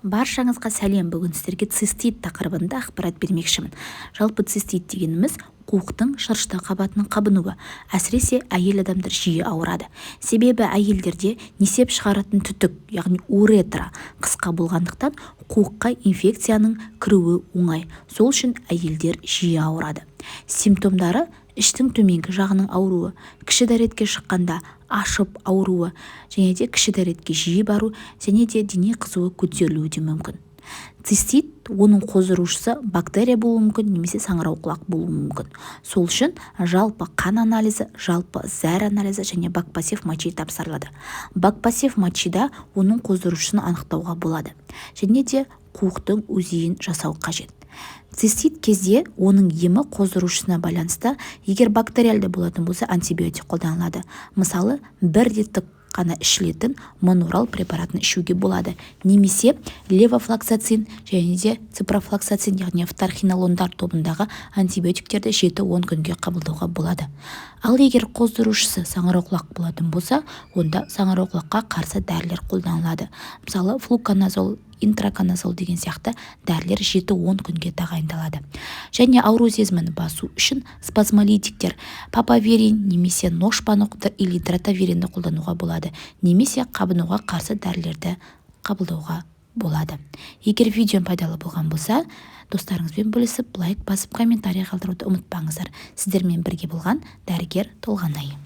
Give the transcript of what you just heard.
Баршаңызға сәлем! Бүгін сіздерге цистит тақырыбында ақпарат бермекшімін. Жалпы, цистит дегеніміз – қуықтың шырышты қабатының қабынуы. Әсіресе әйел адамдар жиі ауырады, себебі әйелдерде несеп шығаратын түтік, яғни уретра қысқа болғандықтан, қуыққа инфекцияның кіруі оңай. Сол үшін әйелдер жиі ауырады. Симптомдары: іштің төменгі жағының ауруы, кіші дәретке шыққанда ашып ауруы және де кіші дәретке жиі бару және де дене қызуы көтерілуі де мүмкін. Цистит, оның қоздырушысы бактерия болуы мүмкін немесе саңырауқұлақ болуы мүмкін. Сол үшін жалпы қан анализі, жалпы зәр анализі және бакпосев мочи тапсырылады. Бакпосев мочида оның қоздырушысын анықтауға болады және де қуықтың УЗИін жасау қажет. Цистит кезде оның емі қоздырушысына байланысты. Егер бактериальды болатын болса, антибиотик қолданылады. Мысалы, бір реттік қана ішілетін Монурал препаратын ішуге болады немесе левофлоксацин және де ципрофлоксацин, яғни фторхинолондар тобындағы антибиотиктерді 7-10 күнге қабылдауға болады. Ал егер қоздырушысы саңырауқұлақ болатын болса, онда саңырауқұлаққа қарсы дәрілер қолданылады. Мысалы, флуконазол, итраконазол деген сияқты дәрілер 7-10 күнге тағайындалады. Және ауру сезімін басу үшін спазмолитиктер, папаверин немесе но-шпаны или дротаверинді қолдануға болады немесе қабынуға қарсы дәрілерді қабылдауға болады. Егер видеом пайдалы болған болса, достарыңызбен бөлісіп, лайк басып, комментарий қалдыруды ұмытпаңыздар. Сіздермен бірге болған дәрігер Толғанай.